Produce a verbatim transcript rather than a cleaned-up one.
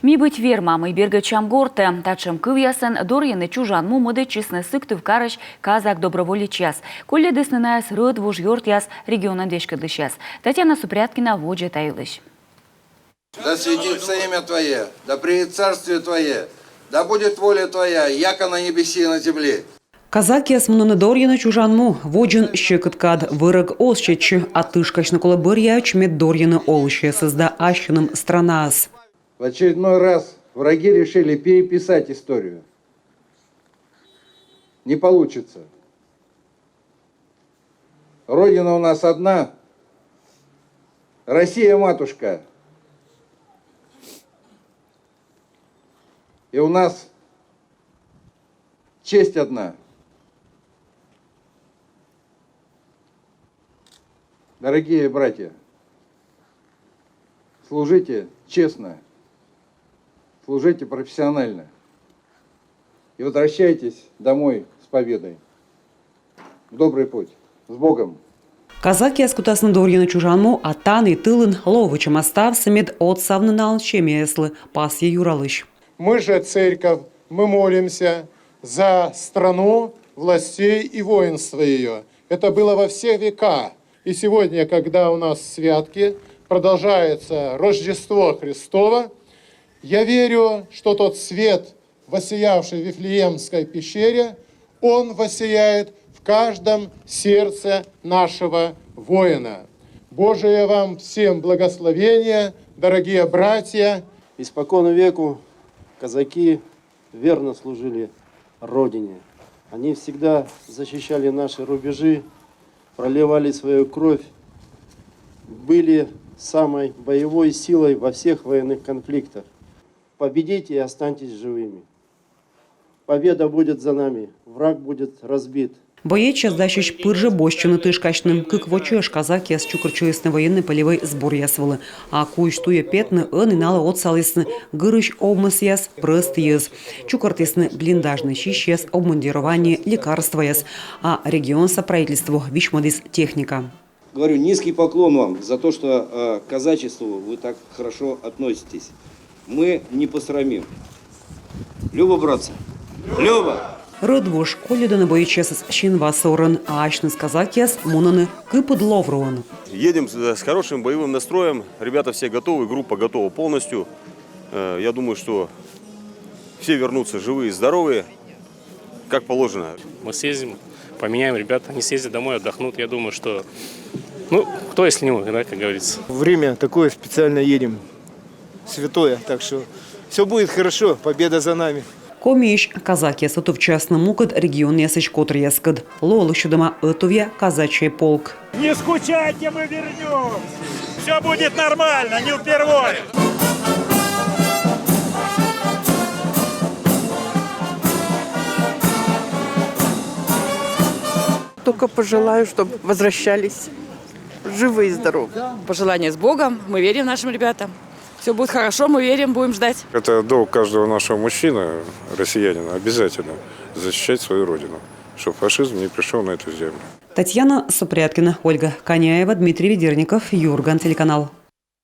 «Ми быть вермам и бергӧдчам гортӧ». Татшӧм кывъясӧн дорйыны чужан му мӧдӧдчисны Сыктывкарысь казак доброволечьяс. Колльӧдісны найӧс рӧдвуж ёртъяс, регионӧн веськӧдлысьяс. Татьяна Супряткина водзӧ та йылысь. Да светится имя Твое, да приедет царствие Твое, да будет воля Твоя, яко на небеси и на земле. Казакъяс мунӧны дорйыны чужан му. Водзын сьӧкыд кад, вӧрӧг оз сетчы, а тышкасьны колӧ бӧръяӧдз, мед дорйыны олысьясӧс да ассьыным странаӧс. В очередной раз враги решили переписать историю. Не получится. Родина у нас одна. Россия матушка. И у нас честь одна. Дорогие братья, служите честно, служите профессионально и возвращайтесь домой с победой. В добрый путь. С Богом! Казакъяс кутасны дорйыны чужан му, а тані тылын лоӧ вӧчӧма ставсӧ, мед отсавны налӧн семьяяслы, пасйӧ Юралысь. Мы же, церковь, мы молимся за страну, властей и воинство ее. Это было во все века. И сегодня, когда у нас святки, продолжается Рождество Христово, я верю, что тот свет, воссиявший в Вифлеемской пещере, он воссияет в каждом сердце нашего воина. Божие вам всем благословение, дорогие братья. Испокон веку казаки верно служили Родине. Они всегда защищали наши рубежи, проливали свою кровь, были самой боевой силой во всех военных конфликтах. Победите и останьтесь живыми. Победа будет за нами, враг будет разбит. Боечьяс дасьӧсь пыр жӧ босьтчыны тышкасьным. Кык во чӧж казакъяс чукӧртчылісны военнӧй-полевӧй сборъяс вылӧ. А кузь туйӧ петны ӧні налы отсалісны гырысь овмӧсъяс, прӧст йӧз. Чукӧртісны блиндажнӧй сисьяс, обмундирование, лекарствояс. А регионса правительство висьмӧдіс техника. Говорю низкий поклон вам за то, что, э, к казачеству вы так хорошо относитесь. Мы не посрамим. Любо, братцы? Любо! Рӧдвуж колльӧдӧны боечьясӧс синва сорӧн, а асьныс казакъяс мунӧны кыпыд ловруӧн. Едем с, с хорошим боевым настроем. Ребята все готовы, группа готова полностью. Э, я думаю, что все вернутся живые и здоровые, как положено. Мы съездим, поменяем ребят, они съездят домой, отдохнут. Я думаю, что, ну, кто, если не мы, да, как говорится. Время такое, специально едем. Святое, так что всё будет хорошо, победа за нами. Комиысь казакъяс ӧтувтчасны мукӧд регионъясысь котыръяскӧд. Лоӧ лӧсьӧдӧма ӧтувъя казачий полк. Не скучайте, мы вернёмся. Всё будет нормально, не впервой. Только пожелаю, чтобы возвращались живы и здоровы. Пожелания с Богом. Мы верим нашим ребятам. Всё будет хорошо, мы верим, будем ждать. Это долг каждого нашего мужчины, россиянина, обязательно защищать свою родину, чтобы фашизм не пришёл на эту землю. Татьяна Супряткина, Ольга Коняева, Дмитрий Ведерников, Юрган телеканал.